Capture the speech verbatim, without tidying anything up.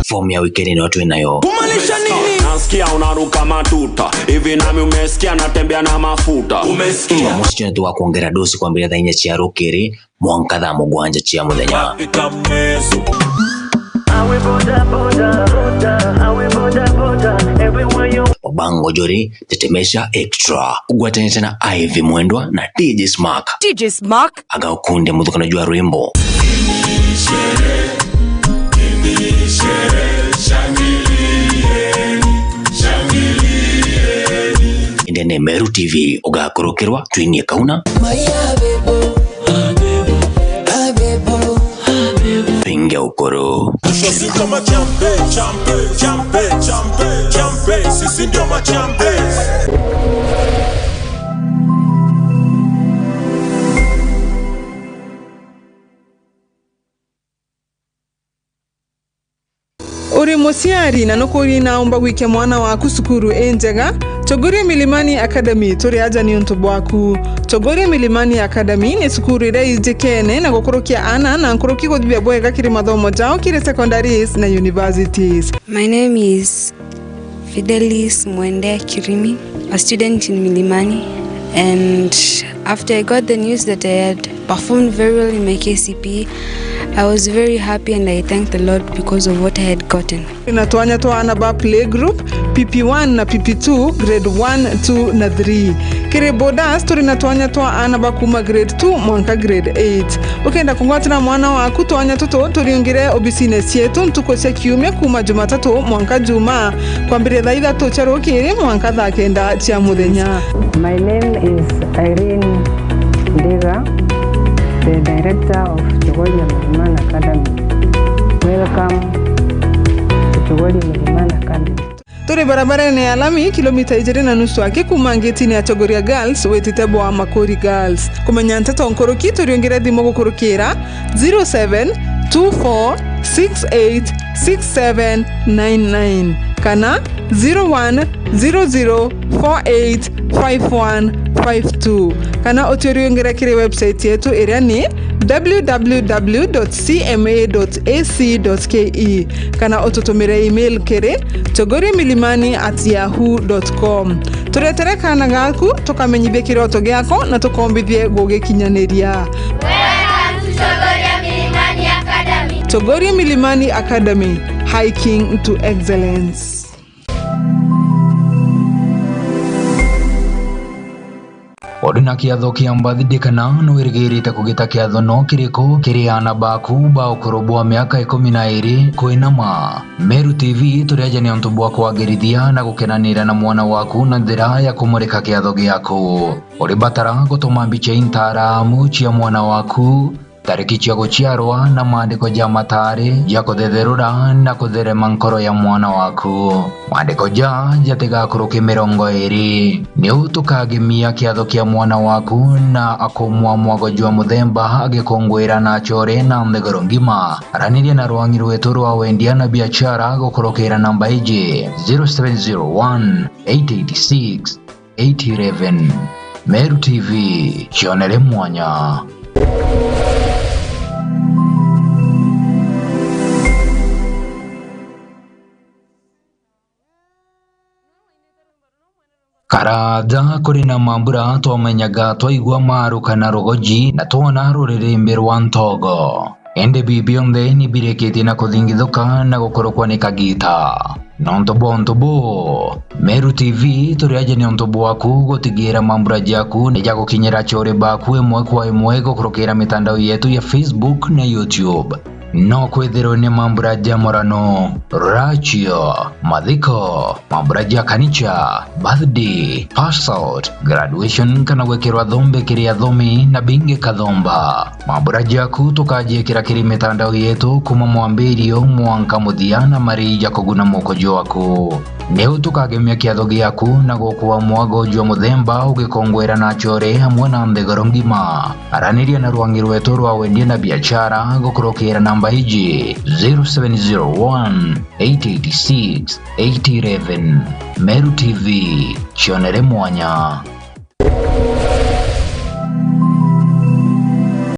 Fomu ya wikendi niyo twinayo. Kumaanisha nini? Nasikia unaruka matuta. Hivi nami umesikia natembea na mafuta. Umesikia? Jumamosi tuo ni tugakwongera dosi kwambiria thaa inya cia rukiri mwanka thaa mugwanja cia muthenya. Pita mwesu. Obango Njuri, Tetemesha Extra. Ugwatanite na Ivy Mwendwa na D J Smack. D J Smack. Agakunde muthukano jwa rwimbo. Indi ni Meru T V ugakurukirwa twinie kauna. Pinge ukuru. Sisi ndio machampe, champe, champe, champe, champe. Sisi ndio machampe. Uri muciari na nukuria naumba gwikia mwana waku cukuru injega? Chogoria Milimani Academy turi aja niuntu bwaku. Chogoria Milimani Academy ni cukuru iria ijikene na gukurukia ana na nkuruki guthithia bwega kiri mathomo jao kiri secondaries na universities. My name is Fidelis Mwende Kirimi, a student in Milimani, and after I got the news that I had performed very well in my K C P E, I was very happy and I thanked the Lord because of what I had gotten. Turi na twanya twa ana ba playgroup, P P one na P P two, grade one, two na three. Kiri boarders, turi na twanya twa ana ba kuma grade two mwanka grade eight. Ukenda kungwatira mwana waku twanya tutu, turiungire obisine cietu ntuku cia kiumia kuma Jumatatu mwanka Jumaa, kwambiria thaa ithatu cia rukiri mwanka thaa kenda cia muthenya. My name is Irene Ndiga, the director of Chogoria Milimani Academy. Welcome to Chogoria Milimani Academy. Turi barabarene ya lami, kilomita ijiri na nusu aki kuma ngitine ya Chogoria Girls witite bwa Makori Girls. Kumenya nteto nkuruki, turiungire thimu gukurukira zero seven two four six eight six seven nine nine kana zero one zero zero four eight five one five two, kana utiuriungire kiri website yetu iria ni w w w dot c m a dot a c dot k e, kana ututumire email kiri chogoria milimani at yahoo dot com. Turetere kaana gaku, tukamenyithie kiroto giako na tukombithie gugikinyaniria. Welcome to Chogoria Milimani Academy. Chogoria Milimani Academy, hiking to excellence. Uri na kiatho kia birthday kana ni wirigirite kugita kiatho no kiriku kiri aana baku ba ukuru bwa miaka ikumi na iiri kwinama? Meru T V turi aja niuntu bwa kwagirithia na gukenanira na mwana waku na njira ya kumurika kiatho giaku. Uri batara gutuma mbicha intaaramu cia mwana waku, tariki cia guciarwa na maandiko ja mataari ja kuthetherura na kutherema nkoro ya mwana waku. Maandiko ja jatigakuruke mirongo iiri. Niu tukagemia kiatho kia mwana waku na akumwa mwago jwa muthemba agikunguira na achore na nthiguru ngima. Araniria na rwangi rwetu rwa wendia na biachara gukurukira namba iji, zero seven zero one, eight eight six, eight eleven. Meru T V, cionere mwanya. Karaja kuri na mambura twamenyaga twaigua maruka na rugoji na twona ruririmbi rwa ntogo. Indi bi bionthe ni birikitie na kuthingithuka na gukurukwa ni kagita. Nontu bwa untu buu, Meru T V turi aja niuntu bwaku gutigira mambura jaku ni jagukinyira achore baku imwe kwa imwe gukurukira mitandao yetu ya Facebook na YouTube. No kwithirwe ni mambura ja murano, ruracio, mathiko, mambura ja kanicha, birthday, pass out, graduation kana gwikirwa thombe kiri athomi na bingi kathomba. Mambura jaku tukajiikira kiri mitandao yetu kuma mwambirio mwanka muthia na mari ja kuguna muko jwaku. Niu tukagemia kiatho giaku na gukua mwago jwa muthemba ugikongwera na achore amwe na nthiguru ngima. Araniria na rwangi rwetu rwa wendia na biachara gukurukira namba iji, zero seven zero one, eight eight six, eight eleven. Meru T V, cionere mwanya.